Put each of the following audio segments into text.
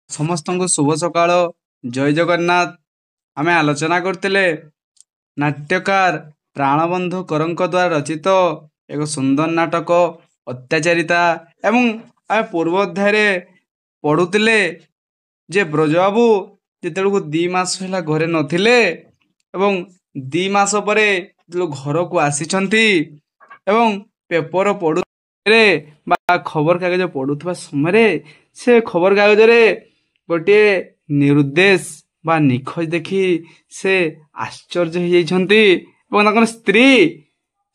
ସମସ୍ତଙ୍କୁ ଶୁଭ ସକାଳ, ଜୟ ଜଗନ୍ନାଥ। ଆମେ ଆଲୋଚନା କରୁଥିଲେ ନାଟ୍ୟକାର ପ୍ରାଣବନ୍ଧୁ କରଙ୍କ ଦ୍ୱାରା ରଚିତ ଏକ ସୁନ୍ଦର ନାଟକ ଅତ୍ୟାଚାରିତା, ଏବଂ ଆମେ ପୂର୍ବ ଅଧ୍ୟାୟରେ ପଢୁଥିଲେ ଯେ ବ୍ରଜବାବୁ ଯେତେବେଳକୁ 2 ମାସ ହେଲା ଘରେ ନଥିଲେ ଏବଂ 2 ମାସ ପରେ ଯେତେବେଳେ ଘରକୁ ଆସିଛନ୍ତି ଏବଂ ପେପର ପଢୁଥିଲେ ବା ଖବରକାଗଜ ପଢୁଥିବା ସମୟରେ ସେ ଖବରକାଗଜରେ ଗୋଟିଏ ନିରୁଦ୍ଦେଶ ବା ନିଖୋଜ ଦେଖି ସେ ଆଶ୍ଚର୍ଯ୍ୟ ହେଇଯାଇଛନ୍ତି, ଏବଂ ତାଙ୍କର ସ୍ତ୍ରୀ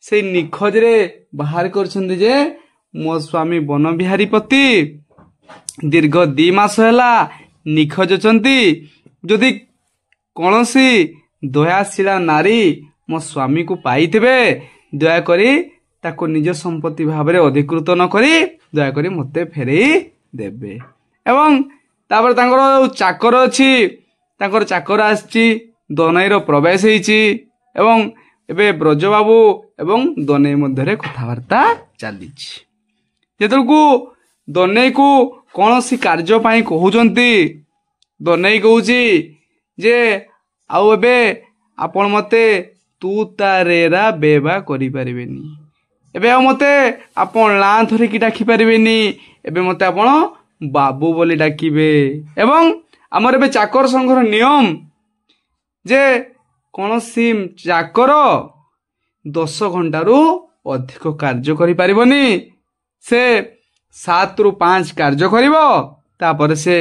ସେଇ ନିଖୋଜରେ ବାହାର କରିଛନ୍ତି ଯେ ମୋ ସ୍ୱାମୀ ବନବିହାରୀ ପତି ଦୀର୍ଘ 2 ମାସ ହେଲା ନିଖୋଜ ଅଛନ୍ତି। ଯଦି କୌଣସି ଦୟାଶୀଳା ନାରୀ ମୋ ସ୍ୱାମୀକୁ ପାଇଥିବେ, ଦୟାକରି ତାକୁ ନିଜ ସମ୍ପତ୍ତି ଭାବରେ ଅଧିକୃତ ନ କରି ଦୟାକରି ମୋତେ ଫେରେଇ ଦେବେ। ଏବଂ ତାପରେ ତାଙ୍କର ଯୋଉ ଚାକର ଅଛି, ତାଙ୍କର ଚାକର ଆସିଛି, ଦନେଇର ପ୍ରବେଶ ହେଇଛି, ଏବଂ ଏବେ ବ୍ରଜବାବୁ ଏବଂ ଦନେଇ ମଧ୍ୟରେ କଥାବାର୍ତ୍ତା ଚାଲିଛି। ଯେତେବେଳକୁ ଦନେଇକୁ କୌଣସି କାର୍ଯ୍ୟ ପାଇଁ କହୁଛନ୍ତି, ଦନେଇ କହୁଛି ଯେ ଆଉ ଏବେ ଆପଣ ମୋତେ ତୁ ତା ରେରା ବେବା କରିପାରିବେନି, ଏବେ ଆଉ ମୋତେ ଆପଣ ନାଁ ଧରିକି ଡାକିପାରିବେନି, ଏବେ ମୋତେ ଆପଣ ବାବୁ ବୋଲି ଡାକିବେ। ଏବଂ ଆମର ଏବେ ଚାକର ସଂଘର ନିୟମ ଯେ କୌଣସି ଚାକର 10 ଘଣ୍ଟାରୁ ଅଧିକ କାର୍ଯ୍ୟ କରିପାରିବନି, ସେ 7ରୁ 5 କାର୍ଯ୍ୟ କରିବ, ତାପରେ ସେ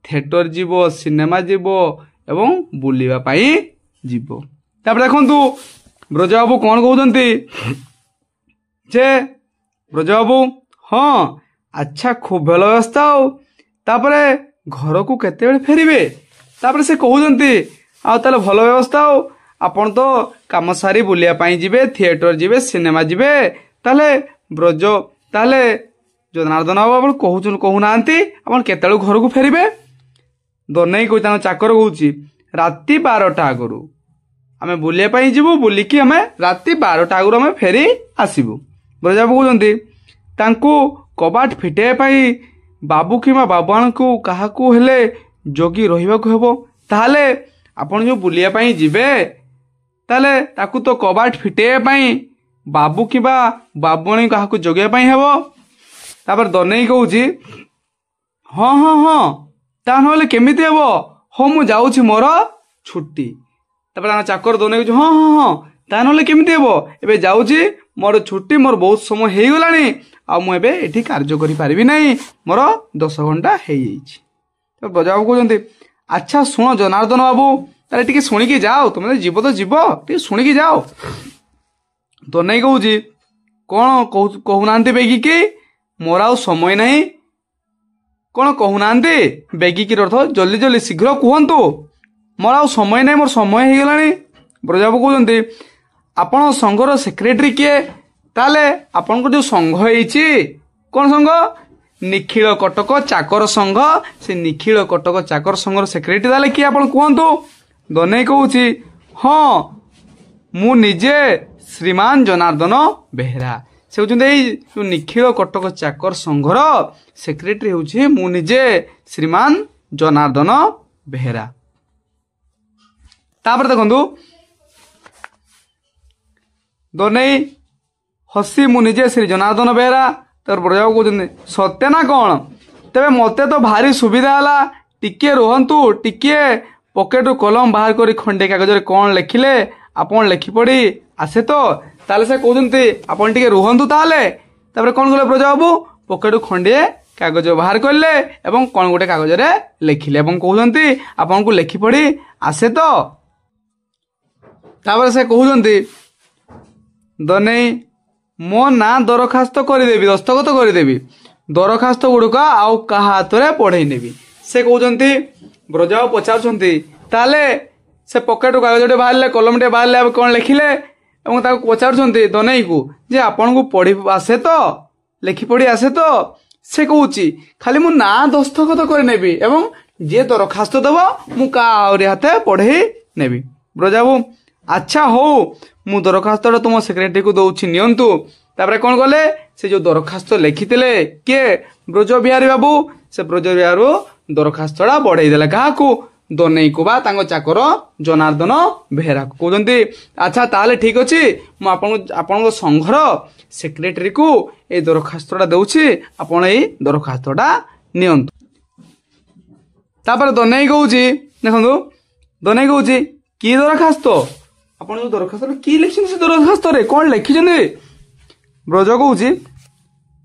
ଥିଏଟର ଯିବ, ସିନେମା ଯିବ ଏବଂ ବୁଲିବା ପାଇଁ ଯିବ। ତାପରେ ଦେଖନ୍ତୁ ବ୍ରଜବାବୁ କଣ କହୁଛନ୍ତି ଯେ ବ୍ରଜବାବୁ ହଁ ଆଚ୍ଛା, ଖୁବ ଭଲ ବ୍ୟବସ୍ଥା। ଆଉ ତାପରେ ଘରକୁ କେତେବେଳେ ଫେରିବେ? ତାପରେ ସେ କହୁଛନ୍ତି ଆଉ ତାହେଲେ ଭଲ ବ୍ୟବସ୍ଥା, ଆଉ ଆପଣ ତ କାମ ସାରି ବୁଲିବା ପାଇଁ ଯିବେ, ଥିଏଟର ଯିବେ, ସିନେମା ଯିବେ। ତାହେଲେ ବ୍ରଜ, ତାହେଲେ ଜନାର୍ଦ୍ଦନ ବାବୁ ଆପଣ କହୁଛନ୍ତି, କହୁନାହାନ୍ତି ଆପଣ କେତେବେଳେ ଘରକୁ ଫେରିବେ? ଦନେଇ କହୁଛି, ତାଙ୍କ ଚାକର କହୁଛି ରାତି 12ଟା ଆଗରୁ ଆମେ ବୁଲିବା ପାଇଁ ଯିବୁ, ବୁଲିକି ଆମେ ରାତି 12ଟା ଆଗରୁ ଆମେ ଫେରି ଆସିବୁ। ବ୍ରଜବାବୁ କହୁଛନ୍ତି ତାଙ୍କୁ କବାଟ ଫିଟେଇବା ପାଇଁ ବାବୁ କିମ୍ବା ବାବୁଆଣଙ୍କୁ କାହାକୁ ହେଲେ ଜଗି ରହିବାକୁ ହେବ। ତାହେଲେ ଆପଣ ଯୋଉ ବୁଲିବା ପାଇଁ ଯିବେ, ତାହେଲେ ତାକୁ ତ କବାଟ ଫିଟେଇବା ପାଇଁ ବାବୁ କିମ୍ବା ବାବୁଆଣୀ କାହାକୁ ଜଗିବା ପାଇଁ ହେବ। ତାପରେ ଦନେଇ କହୁଛି ହଁ ହଁ ହଁ, ତା ନହେଲେ କେମିତି ହେବ, ହଉ ମୁଁ ଯାଉଛି, ମୋର ଛୁଟି। ତାପରେ ତାଙ୍କ ଚାକର ଦନେଇ କହୁଛି ହଁ ହଁ ହଁ, ତା ନହେଲେ କେମିତି ହେବ, ଏବେ ଯାଉଛି, ମୋର ଛୁଟି, ମୋର ବହୁତ ସମୟ ହେଇଗଲାଣି, ଆଉ ମୁଁ ଏବେ ଏଠି କାର୍ଯ୍ୟ କରିପାରିବି ନାହିଁ, ମୋର 10 ଘଣ୍ଟା ହେଇଯାଇଛି। ବ୍ରଜବାବୁ କହୁଛନ୍ତି ଆଚ୍ଛା ଶୁଣ ଜନାର୍ଦ୍ଦନ ବାବୁ, ତାହେଲେ ଟିକେ ଶୁଣିକି ଯାଅ, ତୁମେ ତ ଯିବ ତ ଯିବ, ଟିକେ ଶୁଣିକି ଯାଅ। ଦନେଇ କହୁଛି କଣ କହୁନାହାନ୍ତି ବେଗିକି, ମୋର ଆଉ ସମୟ ନାହିଁ, କଣ କହୁନାହାନ୍ତି ବେଗିକି ଅର୍ଥ ଜଲ୍ଦି ଜଲ୍ଦି ଶୀଘ୍ର କୁହନ୍ତୁ, ମୋର ଆଉ ସମୟ ନାହିଁ, ମୋର ସମୟ ହେଇଗଲାଣି। ବ୍ରଜବାବୁ କହୁଛନ୍ତି ଆପଣ ସଂଘର ସେକ୍ରେଟାରୀ କିଏ? ତାହେଲେ ଆପଣଙ୍କର ଯୋଉ ସଂଘ ହେଇଛି, କଣ ସଂଘ? ନିଖିଳ କଟକ ଚାକର ସଂଘ। ସେ ନିଖିଳ କଟକ ଚାକର ସଂଘର ସେକ୍ରେଟାରୀ ତାହେଲେ କିଏ ଆପଣ କୁହନ୍ତୁ? ଦନେଇ କହୁଛି ହଁ ମୁଁ ନିଜେ ଶ୍ରୀମାନ ଜନାର୍ଦ୍ଦନ ବେହେରା। ସେ କହୁଛନ୍ତି ଏଇ ଯୋଉ ନିଖିଳ କଟକ ଚାକର ସଂଘର ସେକ୍ରେଟାରୀ ହେଉଛି ମୁଁ ନିଜେ ଶ୍ରୀମାନ ଜନାର୍ଦ୍ଦନ ବେହେରା। ତାପରେ ଦେଖନ୍ତୁ ଦନେଇ ହସି ମୁଁ ନିଜେ ଶ୍ରୀ ଜନାର୍ଦ୍ଦନ ବେହେରା। ତାପରେ ବ୍ରଜବାବୁ କହୁଛନ୍ତି ସତେ ନା କଣ, ତେବେ ମୋତେ ତ ଭାରି ସୁବିଧା ହେଲା, ଟିକିଏ ରୁହନ୍ତୁ, ଟିକିଏ ପକେଟରୁ କଲମ ବାହାର କରି ଖଣ୍ଡେ କାଗଜରେ କଣ ଲେଖିଲେ, ଆପଣ ଲେଖି ପଢି ଆସେ ତ? ତାହେଲେ ସେ କହୁଛନ୍ତି ଆପଣ ଟିକେ ରୁହନ୍ତୁ। ତାହେଲେ ତାପରେ କଣ କଲେ ବ୍ରଜବାବୁ, ପକେଟରୁ ଖଣ୍ଡିଏ କାଗଜ ବାହାର କଲେ ଏବଂ କଣ ଗୋଟେ କାଗଜରେ ଲେଖିଲେ ଏବଂ କହୁଛନ୍ତି ଆପଣଙ୍କୁ ଲେଖି ପଢି ଆସେ ତ? ତାପରେ ସେ କହୁଛନ୍ତି ଦନେଇ ମୋ ନାଁ ଦରଖାସ୍ତ କରିଦେବି, ଦସ୍ତଖତ କରିଦେବି, ଦରଖାସ୍ତ ଗୁଡ଼ିକ ଆଉ କାହା ହାତରେ ପଢେଇ ନେବି। ସେ କହୁଛନ୍ତି, ବ୍ରଜବାବୁ ପଚାରୁଛନ୍ତି ତାହେଲେ ସେ ପକେଟରୁ କାଗଜଟେ ବାହାରିଲେ, କଲମଟେ ବାହାରିଲେ, ଆଉ କଣ ଲେଖିଲେ ଏବଂ ତାକୁ ପଚାରୁଛନ୍ତି ଦନେଇକୁ ଯେ ଆପଣଙ୍କୁ ପଢି ଆସେ ତ, ଲେଖି ପଢି ଆସେ ତ? ସେ କହୁଛି ଖାଲି ମୁଁ ନାଁ ଦସ୍ତଖତ କରିନେବି ଏବଂ ଯିଏ ଦରଖାସ୍ତ ଦେବ ମୁଁ କାହାରି ହାତେ ପଢେଇ ନେବି। ବ୍ରଜବାବୁ ଆଚ୍ଛା ହଉ, ମୁଁ ଦରଖାସ୍ତଟା ତୁମ ସେକ୍ରେଟାରୀକୁ ଦଉଛି, ନିଅନ୍ତୁ। ତାପରେ କଣ କଲେ, ସେ ଯୋଉ ଦରଖାସ୍ତ ଲେଖିଥିଲେ କିଏ, ବ୍ରଜବିହାରୀ ବାବୁ, ସେ ବ୍ରଜବିହାରୀ ଦରଖାସ୍ତଟା ବଢେଇ ଦେଲେ। କାହାକୁ? ଦନେଇକୁ ବା ତାଙ୍କ ଚାକର ଜନାର୍ଦ୍ଦନ ବେହେରାକୁ। କହୁଛନ୍ତି, ଆଚ୍ଛା ତାହେଲେ ଠିକ ଅଛି, ମୁଁ ଆପଣଙ୍କ ସଂଘର ସେକ୍ରେଟାରୀକୁ ଏଇ ଦରଖାସ୍ତଟା ଦେଉଛି, ଆପଣ ଏଇ ଦରଖାସ୍ତଟା ନିଅନ୍ତୁ। ତାପରେ ଦନେଇ କହୁଛି, ଦେଖନ୍ତୁ, ଦନେଇ କହୁଛି, କି ଦରଖାସ୍ତ? ଆପଣ ଯୋଉ ଦରଖାସ୍ତ କି ଲେଖିଛନ୍ତି, ସେ ଦରଖାସ୍ତରେ କଣ ଲେଖିଛନ୍ତି? ବ୍ରଜ କହୁଛି,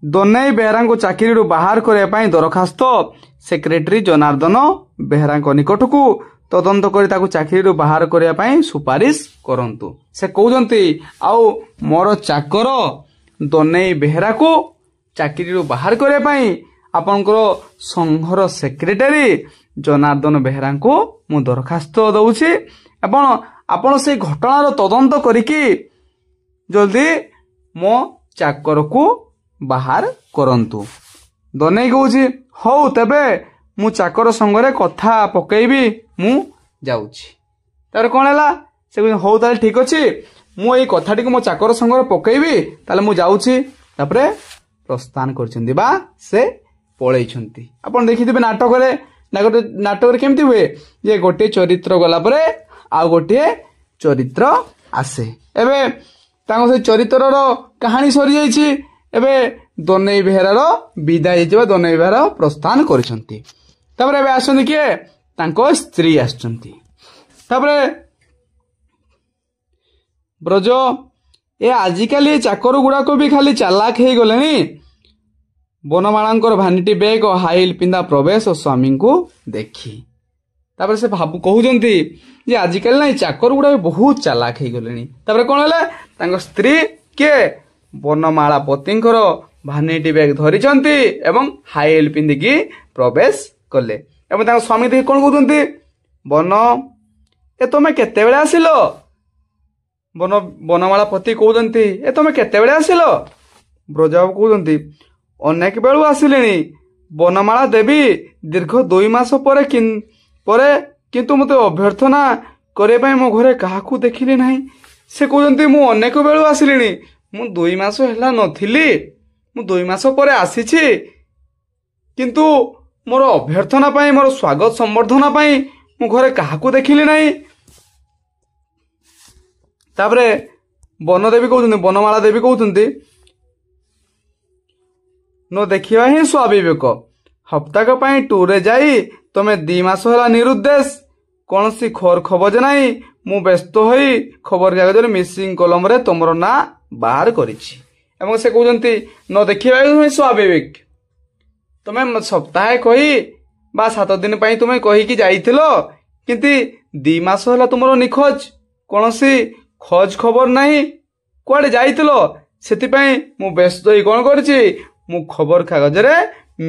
ଦନେଇ ବେହେରାଙ୍କୁ ଚାକିରିରୁ ବାହାର କରିବା ପାଇଁ ଦରଖାସ୍ତ ସେକ୍ରେଟାରୀ ଜନାର୍ଦ୍ଦନ ବେହେରାଙ୍କ ନିକଟକୁ ତଦନ୍ତ କରି ତାକୁ ଚାକିରିରୁ ବାହାର କରିବା ପାଇଁ ସୁପାରିଶ କରନ୍ତୁ। ସେ କହୁଛନ୍ତି, ଆଉ ମୋର ଚାକର ଦନେଇ ବେହେରାକୁ ଚାକିରିରୁ ବାହାର କରିବା ପାଇଁ ଆପଣଙ୍କର ସଂଘର ସେକ୍ରେଟାରୀ ଜନାର୍ଦ୍ଦନ ବେହେରାଙ୍କୁ ମୁଁ ଦରଖାସ୍ତ ଦଉଛି ଏବଂ ଆପଣ ସେଇ ଘଟଣାର ତଦନ୍ତ କରିକି ଜଲ୍ଦି ମୋ ଚାକରକୁ ବାହାର କରନ୍ତୁ। ଦନେଇ କହୁଛି, ହଉ ତେବେ ମୁଁ ଚାକର ସଙ୍ଗରେ କଥା ପକେଇବି, ମୁଁ ଯାଉଛି। ତାପରେ କଣ ହେଲା? ସେ କହୁଛି, ହଉ ତାହେଲେ ଠିକ ଅଛି, ମୁଁ ଏଇ କଥାଟିକୁ ମୋ ଚାକର ସଙ୍ଗରେ ପକେଇବି, ତାହେଲେ ମୁଁ ଯାଉଛି। ତାପରେ ପ୍ରସ୍ଥାନ କରିଛନ୍ତି ବା ସେ ପଳେଇଛନ୍ତି। ଆପଣ ଦେଖିଥିବେ ନାଟକରେ, ନାଟକରେ କେମିତି ହୁଏ ଯେ ଗୋଟିଏ ଚରିତ୍ର ଗଲା ପରେ ଆଉ ଗୋଟିଏ ଚରିତ୍ର ଆସେ। ଏବେ ତାଙ୍କ ସେ ଚରିତ୍ରର କାହାଣୀ ସରିଯାଇଛି। ଏବେ ଦନେଇ ବେହେରାର ବିଦାୟ ହେଇଯିବା, ଦନେଇ ବେହେରା ପ୍ରସ୍ଥାନ କରିଛନ୍ତି। ତାପରେ ଏବେ ଆସନ୍ତି କିଏ? ତାଙ୍କ ସ୍ତ୍ରୀ ଆସିଛନ୍ତି। ତାପରେ ବ୍ରଜ, ଏ ଆଜିକାଲି ଚାକର ଗୁଡାକ ବି ଖାଲି ଚାଲାକ ହେଇଗଲେଣି। ବନମାଳାଙ୍କର ଭାନିଟି ବେଗ ଓ ହାଇଲ ପିନ୍ଧା ପ୍ରବେଶ ସ୍ୱାମୀଙ୍କୁ ଦେଖି। ତାପରେ ସେ ଭାବୁ କହୁଛନ୍ତି ଯେ ଆଜିକାଲି ନାଇଁ ଚାକର ଗୁଡାକ ବହୁତ ଚାଲାକ ହେଇଗଲେଣି। ତାପରେ କଣ ହେଲା? ତାଙ୍କ ସ୍ତ୍ରୀ କିଏ? ବନମାଳା ପତିଙ୍କର ଭାନିଟି ବ୍ୟାଗ ଧରିଛନ୍ତି ଏବଂ ହାଇଲ ପିନ୍ଧିକି ପ୍ରବେଶ କଲେ ଏବଂ ତାଙ୍କ ସ୍ୱାମୀ ଦେଖି କଣ କହୁଛନ୍ତି? ବନ, ଏ ତମେ କେତେବେଳେ ଆସିଲ? ବନମାଳା ପତି କହୁଛନ୍ତି, ଏ ତମେ କେତେବେଳେ ଆସିଲ? ବ୍ରଜବାବୁ କହୁଛନ୍ତି, ଅନେକ ବେଳୁ ଆସିଲିଣି ବନମାଳା ଦେବୀ, ଦୀର୍ଘ 2 ମାସ ପରେ କିନ୍ତୁ ମୋତେ ଅଭ୍ୟର୍ଥନା କରିବା ପାଇଁ ମୋ ଘରେ କାହାକୁ ଦେଖିଲି ନାହିଁ। ସେ କହୁଛନ୍ତି, ମୁଁ ଅନେକ ବେଳୁ ଆସିଲିଣି, ମୁଁ 2 ମାସ ହେଲା ନଥିଲି, ମୁଁ 2 ମାସ ପରେ ଆସିଛି, କିନ୍ତୁ ମୋର ଅଭ୍ୟର୍ଥନା ପାଇଁ, ମୋର ସ୍ୱାଗତ ସମ୍ବର୍ଦ୍ଧନା ପାଇଁ ମୁଁ ଘରେ କାହାକୁ ଦେଖିଲି ନାହିଁ। ତାପରେ ବନଦେବୀ କହୁଛନ୍ତି, ବନମାଳା ଦେବୀ କହୁଛନ୍ତି, ନ ଦେଖିବା ହିଁ ସ୍ୱାଭାବିକ। ହପ୍ତାକ ପାଇଁ ଟୁରରେ ଯାଇ ତମେ 2 ମାସ ହେଲା ନିରୁଦ୍ଦେଶ, କୌଣସି ଖୋର ଖବର ନାହିଁ। ମୁଁ ବ୍ୟସ୍ତ ହୋଇ ଖବରକାଗଜରେ ମିସିଂ କଲମରେ ତମର ନାଁ ବାହାର କରିଛି। ଏବଂ ସେ କହୁଛନ୍ତି, ନ ଦେଖିବା ହିଁ ସ୍ୱାଭାବିକ, ତମେ ସପ୍ତାହେ କହି ବା 7 ଦିନ ପାଇଁ ତୁମେ କହିକି ଯାଇଥିଲ, କିନ୍ତୁ 2 ମାସ ହେଲା ତୁମର ନିଖୋଜ, କୌଣସି ଖୋଜ ଖବର ନାହିଁ, କୁଆଡେ ଯାଇଥିଲ? ସେଥିପାଇଁ ମୁଁ ବ୍ୟସ୍ତ ହୋଇ କଣ କରିଛି? ମୁଁ ଖବର କାଗଜରେ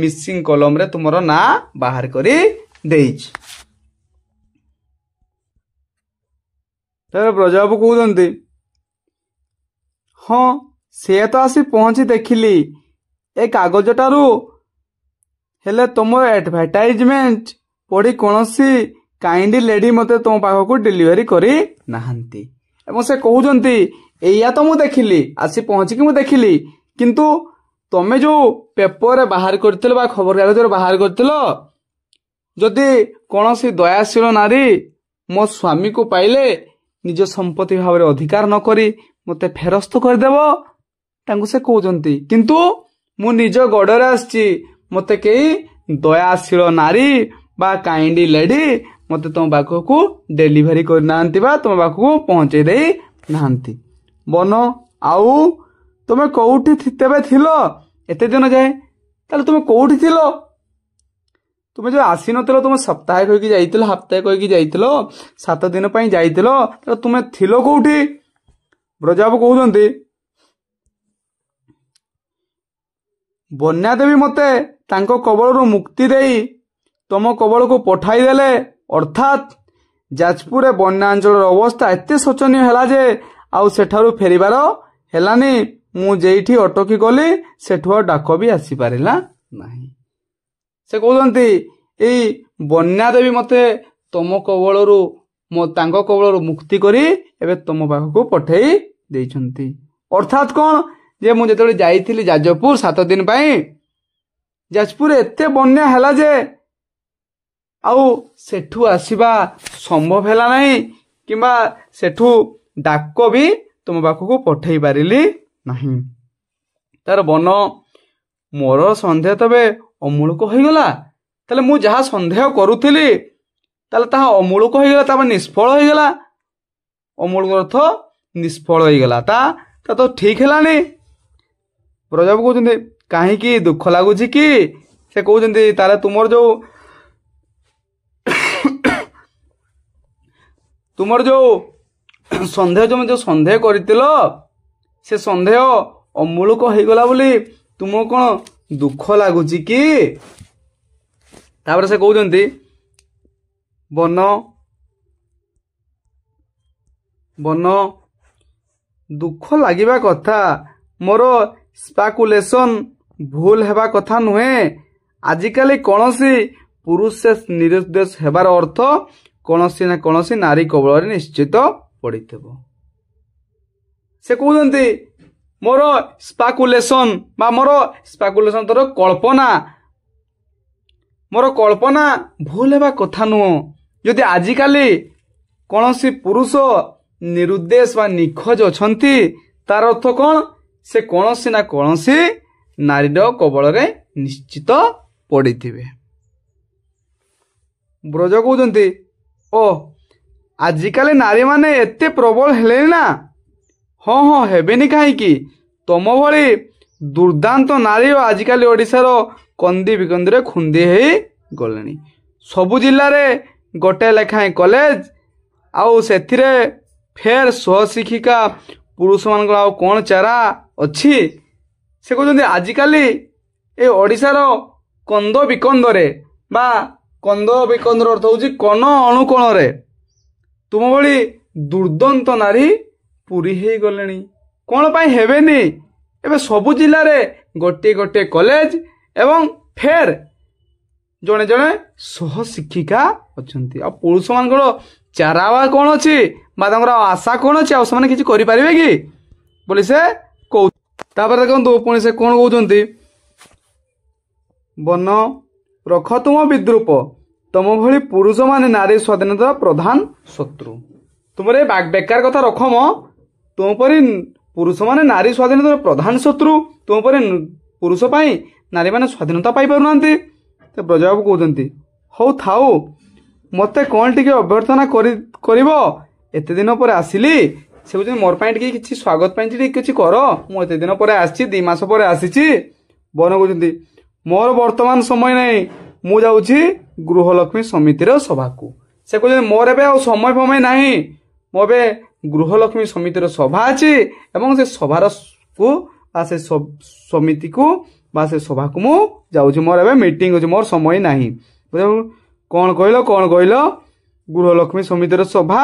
ମିସିଂ କଲମରେ ତୁମର ନାଁ ବାହାର କରି ଦେଇଛି। ତାପରେ ବ୍ରଜବାବୁ କହୁଛନ୍ତି, ହଁ ସେ ତ ଆସି ପହଞ୍ଚି ଦେଖିଲି ଏ କାଗଜଟାରୁ, ହେଲେ ତୁମର ଆଡଭର୍ଟାଇଜମେଣ୍ଟ ପଢି କୌଣସି କାଇଣ୍ଡ ଲେଡି ମୋତେ ତୁମ ପାଖକୁ ଡେଲିଭରି କରି ନାହାନ୍ତି। ଏବଂ ସେ କହୁଛନ୍ତି, ଏଇଆ ତ ମୁଁ ଦେଖିଲି, ଆସି ପହଞ୍ଚିକି ମୁଁ ଦେଖିଲି, କିନ୍ତୁ ତମେ ଯୋଉ ପେପରରେ ବାହାର କରିଥିଲ ବା ଖବରକାଗଜରେ ବାହାର କରିଥିଲ, ଯଦି କୌଣସି ଦୟାଶୀଳ ନାରୀ ମୋ ସ୍ୱାମୀକୁ ପାଇଲେ ନିଜ ସମ୍ପତ୍ତି ଭାବରେ ଅଧିକାର ନ କରି ମୋତେ ଫେରସ୍ତ କରିଦେବ, ତାଙ୍କୁ ସେ କହୁଛନ୍ତି, କିନ୍ତୁ ମୁଁ ନିଜ ଗୋଡରେ ଆସିଛି, ମୋତେ କେହି ଦୟାଶୀଳ ନାରୀ ବା କାଇଣ୍ଡ ଲେଡି ମୋତେ ତମ ପାଖକୁ ଡେଲିଭରି କରିନାହାନ୍ତି ବା ତମ ପାଖକୁ ପହଞ୍ଚେଇ ଦେଇ ନାହାନ୍ତି। ବନ, ଆଉ ତମେ କୋଉଠି ତେବେ ଥିଲ ଏତେ ଦିନ ଯାଏ? ତାହେଲେ ତୁମେ କୋଉଠି ଥିଲ? ତୁମେ ଯୋଉ ଆସିନଥିଲ, ତୁମେ ସପ୍ତାହେ କହିକି ଯାଇଥିଲ, ହପ୍ତାହେ କହିକି ଯାଇଥିଲ, 7 ଦିନ ପାଇଁ ଯାଇଥିଲ, ତାହେଲେ ତୁମେ ଥିଲ କୋଉଠି? ବ୍ରଜବାବୁ କହୁଛନ୍ତି, ବନ୍ୟା ଦେବୀ ମତେ ତାଙ୍କ କବଳରୁ ମୁକ୍ତି ଦେଇ ତମ କବଳକୁ ପଠାଇଦେଲେ। ଅର୍ଥାତ୍ ଯାଜପୁରରେ ବନ୍ୟାଞ୍ଚଳର ଅବସ୍ଥା ଏତେ ଶୋଚନୀୟ ହେଲା ଯେ ଆଉ ସେଠାରୁ ଫେରିବାର ହେଲାନି। ମୁଁ ଯେଇଠି ଅଟକି ଗଲି ସେଠୁ ଆଉ ଡାକ ବି ଆସିପାରିଲା ନାହିଁ। ସେ କହୁଛନ୍ତି, ଏଇ ବନ୍ୟା ଦେବୀ ମତେ ତମ କବଳରୁ, ମୋ ତାଙ୍କ କବଳରୁ ମୁକ୍ତି କରି ଏବେ ତମ ପାଖକୁ ପଠେଇ ଦେଇଛନ୍ତି। ଅର୍ଥାତ୍ କଣ ଯେ ମୁଁ ଯେତେବେଳେ ଯାଇଥିଲି ଯାଜପୁର 7 ଦିନ ପାଇଁ, ଯାଜପୁରରେ ଏତେ ବନ୍ୟା ହେଲା ଯେ ଆଉ ସେଠୁ ଆସିବା ସମ୍ଭବ ହେଲା ନାହିଁ, କିମ୍ବା ସେଠୁ ଡାକ ବି ତୁମ ପାଖକୁ ପଠେଇ ପାରିଲି ନାହିଁ। ତାର ବନ, ମୋର ସନ୍ଦେହ ତେବେ ଅମୂଳକ ହୋଇଗଲା। ତାହେଲେ ମୁଁ ଯାହା ସନ୍ଦେହ କରୁଥିଲି ତାହେଲେ ତାହା ଅମୂଳକ ହେଇଗଲା, ତାପରେ ନିଷ୍ଫଳ ହେଇଗଲା। ଅମୂଳକ ଅର୍ଥ ନିଷ୍ଫଳ ହେଇଗଲା, ତା ତ ଠିକ ହେଲାନି। ବ୍ରଜବାବୁ କହୁଛନ୍ତି, କାହିଁକି ଦୁଃଖ ଲାଗୁଛି କି? ସେ କହୁଛନ୍ତି, ତାହେଲେ ତୁମର ଯୋଉ ସନ୍ଦେହ, ତୁମେ ଯୋଉ ସନ୍ଦେହ କରିଥିଲ ସେ ସନ୍ଦେହ ଅମୂଳକ ହେଇଗଲା ବୋଲି ତୁମକୁ କ'ଣ ଦୁଃଖ ଲାଗୁଛି କି? ତାପରେ ସେ କହୁଛନ୍ତି, ବନ ବନ, ଦୁଃଖ ଲାଗିବା କଥା, ମୋର ସ୍ପାକୁଲେସନ୍ ଭୁଲ ହେବା କଥା ନୁହେଁ। ଆଜିକାଲି କୌଣସି ପୁରୁଷ ନିରୁଦ୍ଦେଶ ହେବାର ଅର୍ଥ କୌଣସି ନା କୌଣସି ନାରୀ କବଳରେ ନିଶ୍ଚିତ ପଡ଼ିଥିବ। ସେ କହୁଛନ୍ତି, ମୋର ସ୍ପାକୁଲେସନ୍ ବା ମୋର ସ୍ପାକୁଲେସନ୍ ତୋର କଳ୍ପନା, ମୋର କଳ୍ପନା ଭୁଲ ହେବା କଥା ନୁହଁ। ଯଦି ଆଜିକାଲି କୌଣସି ପୁରୁଷ ନିରୁଦ୍ଦେଶ ବା ନିଖୋଜ ଅଛନ୍ତି, ତାର ଅର୍ଥ କ'ଣ? ସେ କୌଣସି ନା କୌଣସି ନାରୀର କବଳରେ ନିଶ୍ଚିତ ପଡ଼ିଥିବେ। ବ୍ରଜ କହୁଛନ୍ତି, ଓ ଆଜିକାଲି ନାରୀମାନେ ଏତେ ପ୍ରବଳ ହେଲେଣି ନା? ହଁ ହଁ, ହେବେନି କାହିଁକି? ତମ ଭଳି ଦୁର୍ଦ୍ଦାନ୍ତ ନାରୀ ଆଜିକାଲି ଓଡ଼ିଶାର କନ୍ଦି ବିକନ୍ଦିରେ ଖୁନ୍ଦି ହେଇ ଗଲେଣି। ସବୁ ଜିଲ୍ଲାରେ ଗୋଟେ ଲେଖାଏଁ କଲେଜ, ଆଉ ସେଥିରେ ଫେର ସହଶିକ୍ଷିକା, ପୁରୁଷମାନଙ୍କର ଆଉ କ'ଣ ଚାରା ଅଛି? ସେ କହୁଛନ୍ତି, ଆଜିକାଲି ଏ ଓଡ଼ିଶାର କନ୍ଦ ବିକନ୍ଦରେ, ବା କନ୍ଦ ବିକନ୍ଦର ଅର୍ଥ ହେଉଛି କନ ଅଣୁକୋଣରେ ତୁମ ଭଳି ଦୁର୍ଦ୍ଦନ୍ତ ନାରୀ ପୁରୀ ହେଇଗଲେଣି। କ'ଣ ପାଇଁ ହେବେନି? ଏବେ ସବୁ ଜିଲ୍ଲାରେ ଗୋଟିଏ ଗୋଟିଏ କଲେଜ ଏବଂ ଫେର ଜଣେ ଜଣେ ସହଶିକ୍ଷିକା ଅଛନ୍ତି, ଆଉ ପୁରୁଷମାନଙ୍କର ଚାରା ବା କ'ଣ ଅଛି, ବା ତାଙ୍କର ଆଉ ଆଶା କ'ଣ ଅଛି, ଆଉ ସେମାନେ କିଛି କରିପାରିବେ କି ବୋଲି ସେ କହୁ। ତାପରେ ଦେଖନ୍ତୁ ପୁଣି ସେ କ'ଣ କହୁଛନ୍ତି। ବନ, ରଖ ତୁମ ବିଦ୍ରୂପ, ତମ ଭଳି ପୁରୁଷମାନେ ନାରୀ ସ୍ୱାଧୀନତାର ପ୍ରଧାନ ଶତ୍ରୁ। ତୁମର ଏ ବେକାର କଥା ରଖ ମ, ତୁମ ପରି ପୁରୁଷମାନେ ନାରୀ ସ୍ୱାଧୀନତାର ପ୍ରଧାନ ଶତ୍ରୁ। ତୁମ ପରି ପୁରୁଷ ପାଇଁ ନାରୀମାନେ ସ୍ୱାଧୀନତା ପାଇପାରୁନାହାନ୍ତି। ତ ବ୍ରଜବାବୁ କହୁଛନ୍ତି, ହଉ ଥାଉ, ମୋତେ କ'ଣ ଟିକେ ଅଭ୍ୟର୍ଥନା କରିବ? ଏତେ ଦିନ ପରେ ଆସିଲି। ସେ କହୁଛନ୍ତି, ମୋର ପାଇଁ ଟିକେ କିଛି ସ୍ୱାଗତ ପାଇଁ ଟିକେ କିଛି କର, ମୁଁ ଏତେ ଦିନ ପରେ ଆସିଛି, 2 ମାସ ପରେ ଆସିଛି। ବନ କହୁଛନ୍ତି, ମୋର ବର୍ତ୍ତମାନ ସମୟ ନାହିଁ, ମୁଁ ଯାଉଛି ଗୃହଲକ୍ଷ୍ମୀ ସମିତିର ସଭାକୁ। ସେ କହୁଛନ୍ତି, ମୋର ଏବେ ଆଉ ସମୟ ଫମୟ ନାହିଁ, ମୋ ଏବେ ଗୃହଲକ୍ଷ୍ମୀ ସମିତିର ସଭା ଅଛି ଏବଂ ସେ ସଭାରକୁ ବା ସେ ସମିତିକୁ ବା ସେ ସଭାକୁ ମୁଁ ଯାଉଛି, ମୋର ଏବେ ମିଟିଂ ଅଛି, ମୋର ସମୟ ନାହିଁ। କ'ଣ କହିଲ? କ'ଣ କହିଲ? ଗୃହଲକ୍ଷ୍ମୀ ସମିତିର ସଭା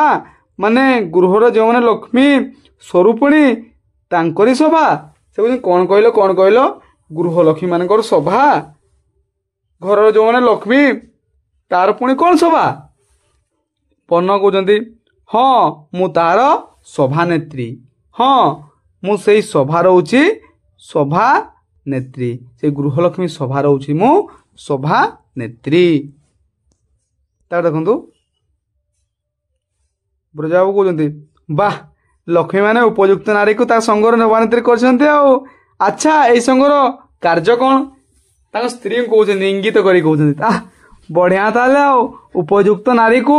ମାନେ ଗୃହର ଯେଉଁମାନେ ଲକ୍ଷ୍ମୀ ସ୍ୱରୂପଣୀ ତାଙ୍କରି ସଭା। ସେ କହୁଛନ୍ତି, କ'ଣ କହିଲ? କ'ଣ କହିଲ? ଗୃହଲକ୍ଷ୍ମୀ ମାନଙ୍କର ସଭା, ଘରର ଯେଉଁମାନେ ଲକ୍ଷ୍ମୀ ତାର ପୁଣି କ'ଣ ସଭା? ପନ୍ନ କହୁଛନ୍ତି, ହଁ ମୁଁ ତାର ସଭାନେତ୍ରୀ। ହଁ, ମୁଁ ସେଇ ସଭା ରହୁଛି ସଭାନେତ୍ରୀ, ସେଇ ଗୃହଲକ୍ଷ୍ମୀ ସଭା ରହୁଛି ମୁଁ ସଭାନେତ୍ରୀ। ତାପରେ ଦେଖନ୍ତୁ ବ୍ରଜବାବୁ କହୁଛନ୍ତି, ବାহ, ଲକ୍ଷ୍ମୀମାନେ ଉପଯୁକ୍ତ ନାରୀକୁ ତା ସଙ୍ଗର ସଭାନେତ୍ରୀ କରିଛନ୍ତି ଆଉ। ଆଚ୍ଛା, ଏଇ ସଙ୍ଗର କାର୍ଯ୍ୟ କ'ଣ? ତାଙ୍କ ସ୍ତ୍ରୀଙ୍କୁ କହୁଛନ୍ତି, ଇଙ୍ଗିତ କରି କହୁଛନ୍ତି, ଆ ବଢିଆ, ତାହେଲେ ଆଉ ଉପଯୁକ୍ତ ନାରୀକୁ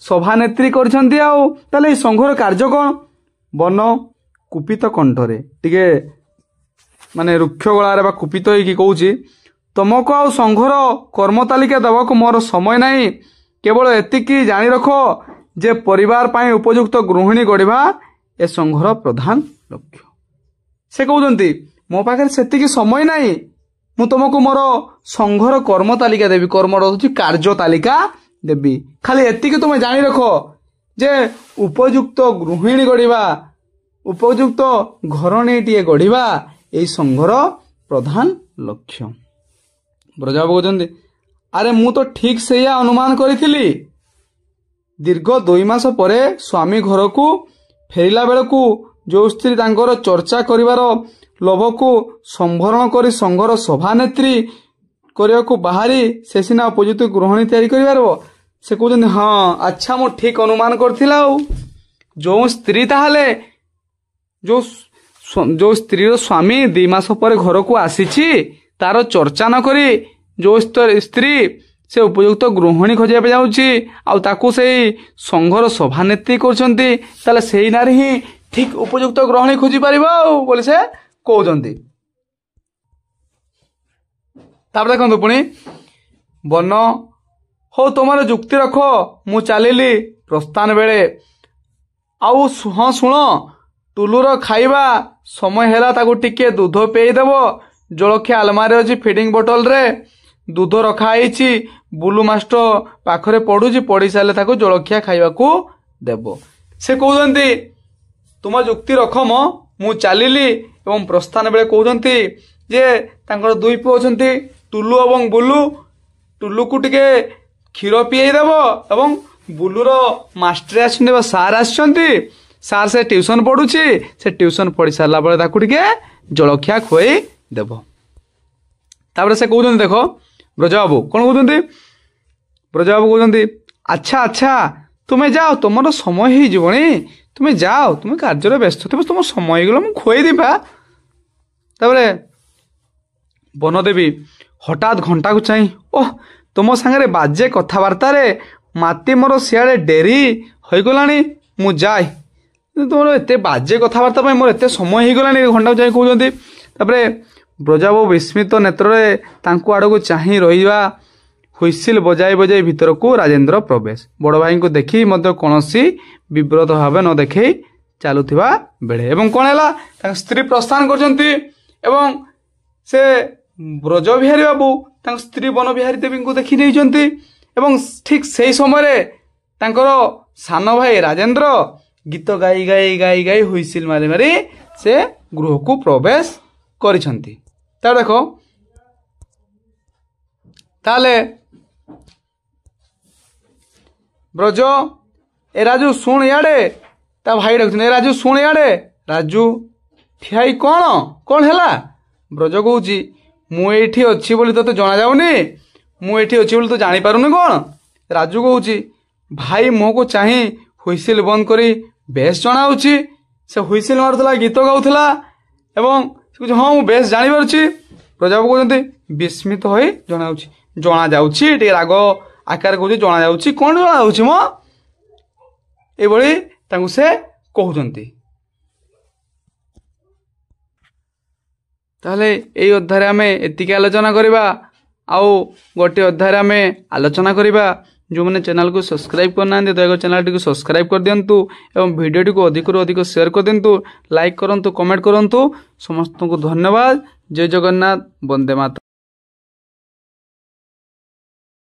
ସଭାନେତ୍ରୀ କରିଛନ୍ତି, ଆଉ ତାହେଲେ ଏଇ ସଂଘର କାର୍ଯ୍ୟ କ'ଣ? ବନ କୁପିତ କଣ୍ଠରେ ଟିକେ ମାନେ ରୁକ୍ଷ ଗଳାରେ ବା କୁପିତ ହେଇକି କହୁଛି, ତମକୁ ଆଉ ସଂଘର କର୍ମ ତାଲିକା ଦେବାକୁ ମୋର ସମୟ ନାହିଁ। କେବଳ ଏତିକି ଜାଣି ରଖ ଯେ ପରିବାର ପାଇଁ ଉପଯୁକ୍ତ ଗୃହିଣୀ ଗଢ଼ିବା ଏ ସଂଘର ପ୍ରଧାନ ଲକ୍ଷ୍ୟ। ସେ କହୁଛନ୍ତି, ମୋ ପାଖରେ ସେତିକି ସମୟ ନାହିଁ, ମୁଁ ତୁମକୁ ମୋର ସଂଘର କର୍ମ ତାଲିକା ଦେବି, କର୍ମର ହେଉଛି କାର୍ଯ୍ୟ ତାଲିକା ଦେବି। ଖାଲି ଏତିକି ତୁମେ ଜାଣି ରଖ ଯେ ଉପଯୁକ୍ତ ଗୃହିଣୀ ଗଢ଼ିବା, ଉପଯୁକ୍ତ ଘରଣୀଟିଏ ଗଢ଼ିବା ଏଇ ସଂଘର ପ୍ରଧାନ ଲକ୍ଷ୍ୟ। ବ୍ରଜବାବୁ କହୁଛନ୍ତି, ଆରେ ମୁଁ ତ ଠିକ ସେଇଆ ଅନୁମାନ କରିଥିଲି। ଦୀର୍ଘ 2 ମାସ ପରେ ସ୍ୱାମୀ ଘରକୁ ଫେରିଲା ବେଳକୁ ଯେଉଁ ସ୍ତ୍ରୀ ତାଙ୍କର ଚର୍ଚ୍ଚା କରିବାର ଲୋଭକୁ ସମ୍ଭରଣ କରି ସଂଘର ସଭାନେତ୍ରୀ କରିବାକୁ ବାହାରି ସେ ସିନା ଉପଯୁକ୍ତ ଗୃହିଣୀ ତିଆରି କରିପାରିବ। ସେ କହୁଛନ୍ତି ହଁ ଆଚ୍ଛା, ମୁଁ ଠିକ ଅନୁମାନ କରିଥିଲା। ଆଉ ଯେଉଁ ସ୍ତ୍ରୀ ତାହେଲେ ଯେଉଁ ସ୍ତ୍ରୀର ସ୍ୱାମୀ 2 ମାସ ପରେ ଘରକୁ ଆସିଛି, ତାର ଚର୍ଚ୍ଚା ନ କରି ଯେଉଁ ସ୍ତ୍ରୀ ସେ ଉପଯୁକ୍ତ ଗୃହିଣୀ ଖୋଜିବା ପାଇଁ ଯାଉଛି ଆଉ ତାକୁ ସେଇ ସଂଘର ସଭାନେତ୍ରୀ କରୁଛନ୍ତି, ତାହେଲେ ସେଇ ନାରୀ ହିଁ ଠିକ ଉପଯୁକ୍ତ ଗୃହିଣୀ ଖୋଜିପାରିବ ଆଉ ବୋଲି ସେ କହୁଛନ୍ତି। ତାପରେ ଦେଖନ୍ତୁ ପୁଣି ବନ, ହଉ ତୁମର ଯୁକ୍ତି ରଖ, ମୁଁ ଚାଲିଲି। ପ୍ରସ୍ଥାନ ବେଳେ ଆଉ ହଁ ଶୁଣ, ଟୁଲୁର ଖାଇବା ସମୟ ହେଲା, ତାକୁ ଟିକେ ଦୁଧ ପେଇଦେବ। ଜଳଖିଆ ଆଲମାରି ଅଛି, ଫିଡ଼ିଂ ବୋଟଲରେ ଦୁଧ ରଖା ହେଇଛି। ବୁଲୁ ମାଷ୍ଟର ପାଖରେ ପଢୁଛି, ପଢି ସାରିଲେ ତାକୁ ଜଳଖିଆ ଖାଇବାକୁ ଦେବ। ସେ କହୁଛନ୍ତି ତୁମ ଯୁକ୍ତି ରଖ ମ, ମୁଁ ଚାଲିଲି। ଏବଂ ପ୍ରସ୍ଥାନ ବେଳେ କହୁଛନ୍ତି ଯେ ତାଙ୍କର 2 ପୁଅ ଅଛନ୍ତି, ଟୁଲୁ ଏବଂ ବୁଲୁ। ଟୁଲୁକୁ ଟିକେ କ୍ଷୀର ପିଆଇ ଦେବ ଏବଂ ବୁଲୁର ମାଷ୍ଟର ଆସିଛନ୍ତି ବା ସାର୍ ଆସିଛନ୍ତି, ସାର୍ ସେ ଟ୍ୟୁସନ ପଢୁଛି, ସେ ଟ୍ୟୁସନ ପଢି ସାରିଲା ପରେ ତାକୁ ଟିକେ ଜଳଖିଆ ଖୁଆଇ ଦେବ। ତାପରେ ସେ କହୁଛନ୍ତି ଦେଖ ବ୍ରଜବାବୁ କ'ଣ କହୁଛନ୍ତି, ବ୍ରଜବାବୁ କହୁଛନ୍ତି ଆଚ୍ଛା ଆଚ୍ଛା ତୁମେ ଯାଅ, ତୁମର ସମୟ ହେଇଯିବଣି, ତୁମେ ଯାଅ, ତୁମେ କାର୍ଯ୍ୟରେ ବ୍ୟସ୍ତ ଥିବ, ତୁମ ସମୟ ହେଇଗଲା, ମୁଁ ଖୁଆଇଦେବି। ତାପରେ ବନଦେବୀ ହଠାତ୍ ଘଣ୍ଟାକୁ ଚାହିଁ, ଓହ ତୁମ ସାଙ୍ଗରେ ବାଜେ କଥାବାର୍ତ୍ତାରେ ମାତି ମୋର ସିଆଡ଼େ ଡେରି ହୋଇଗଲାଣି, ମୁଁ ଯାଏ। ତୁମର ଏତେ ବାଜେ କଥାବାର୍ତ୍ତା ପାଇଁ ମୋର ଏତେ ସମୟ ହେଇଗଲାଣି, ଘଣ୍ଟାକୁ ଚାହିଁ କହୁଛନ୍ତି। ତାପରେ ବ୍ରଜବାବୁ ବିସ୍ମିତ ନେତ୍ରରେ ତାଙ୍କୁ ଆଡ଼କୁ ଚାହିଁ ରହିବା ହୁଇସିଲ ବଜାଇ ବଜାଇ ଭିତରକୁ ରାଜେନ୍ଦ୍ର ପ୍ରବେଶ। ବଡ଼ ଭାଇଙ୍କୁ ଦେଖି ମଧ୍ୟ କୌଣସି ବିବ୍ରତ ଭାବେ ନ ଦେଖେଇ ଚାଲୁଥିବା ବେଳେ ଏବଂ କ'ଣ ହେଲା, ତାଙ୍କ ସ୍ତ୍ରୀ ପ୍ରସ୍ଥାନ କରୁଛନ୍ତି ଏବଂ ସେ ବ୍ରଜବିହାରୀ ବାବୁ ତାଙ୍କ ସ୍ତ୍ରୀ ବନବିହାରୀ ଦେବୀଙ୍କୁ ଦେଖି ନେଇଛନ୍ତି ଏବଂ ଠିକ୍ ସେଇ ସମୟରେ ତାଙ୍କର ସାନ ଭାଇ ରାଜେନ୍ଦ୍ର ଗୀତ ଗାଇ ଗାଇ ଗାଇ ଗାଇ ହୁଇସିଲ ମାରି ମାରି ସେ ଗୃହକୁ ପ୍ରବେଶ କରିଛନ୍ତି। ତା ଦେଖ ତାହେଲେ ବ୍ରଜ, ଏ ରାଜୁ ଶୁଣ ଇଆଡ଼େ, ତା ଭାଇ ଡାକୁଛନ୍ତି, ଏ ରାଜୁ ଶୁଣ ଇଆଡ଼େ। ରାଜୁ ଠିଆ ହେଇ କ'ଣ କ'ଣ ହେଲା? ବ୍ରଜ କହୁଛି ମୁଁ ଏଇଠି ଅଛି ବୋଲି ତୋତେ ଜଣାଯାଉନି, ମୁଁ ଏଇଠି ଅଛି ବୋଲି ତୁ ଜାଣିପାରୁନି କ'ଣ? ରାଜୁ କହୁଛି ଭାଇ ମୁହଁକୁ ଚାହିଁ ହୁଇସିଲ ବନ୍ଦ କରି ବେଶ ଜଣାଉଛି। ସେ ହୁଇସିଲ ମାରୁଥିଲା, ଗୀତ ଗାଉଥିଲା ଏବଂ ସେ କହୁଛି ହଁ ମୁଁ ବେଶ ଜାଣିପାରୁଛି। ବ୍ରଜବାବୁ କହୁଛନ୍ତି ବିସ୍ମିତ ହୋଇ ଜଣାଉଛି, ଜଣାଯାଉଛି, ଟିକେ ରାଗ ଆକାର କହୁଛି ଜଣାଯାଉଛି, କ'ଣ ଜଣାଯାଉଛି ମ, ଏଇଭଳି ତାଙ୍କୁ ସେ କହୁଛନ୍ତି। ତାହେଲେ ଏଇ ଅଧ୍ୟାୟରେ ଆମେ ଏତିକି ଆଲୋଚନା କରିବା, ଆଉ ଗୋଟିଏ ଅଧ୍ୟାୟରେ ଆମେ ଆଲୋଚନା କରିବା। ଯେଉଁମାନେ ଚ୍ୟାନେଲକୁ ସବସ୍କ୍ରାଇବ୍ କରିନାହାନ୍ତି ଦୟାକରି ଚ୍ୟାନେଲଟିକୁ ସବସ୍କ୍ରାଇବ୍ କରିଦିଅନ୍ତୁ ଏବଂ ଭିଡ଼ିଓଟିକୁ ଅଧିକରୁ ଅଧିକ ସେୟାର କରିଦିଅନ୍ତୁ, ଲାଇକ୍ କରନ୍ତୁ, କମେଣ୍ଟ କରନ୍ତୁ। ସମସ୍ତଙ୍କୁ ଧନ୍ୟବାଦ। ଜୟ ଜଗନ୍ନାଥ, ବନ୍ଦେ ମାତରମ୍।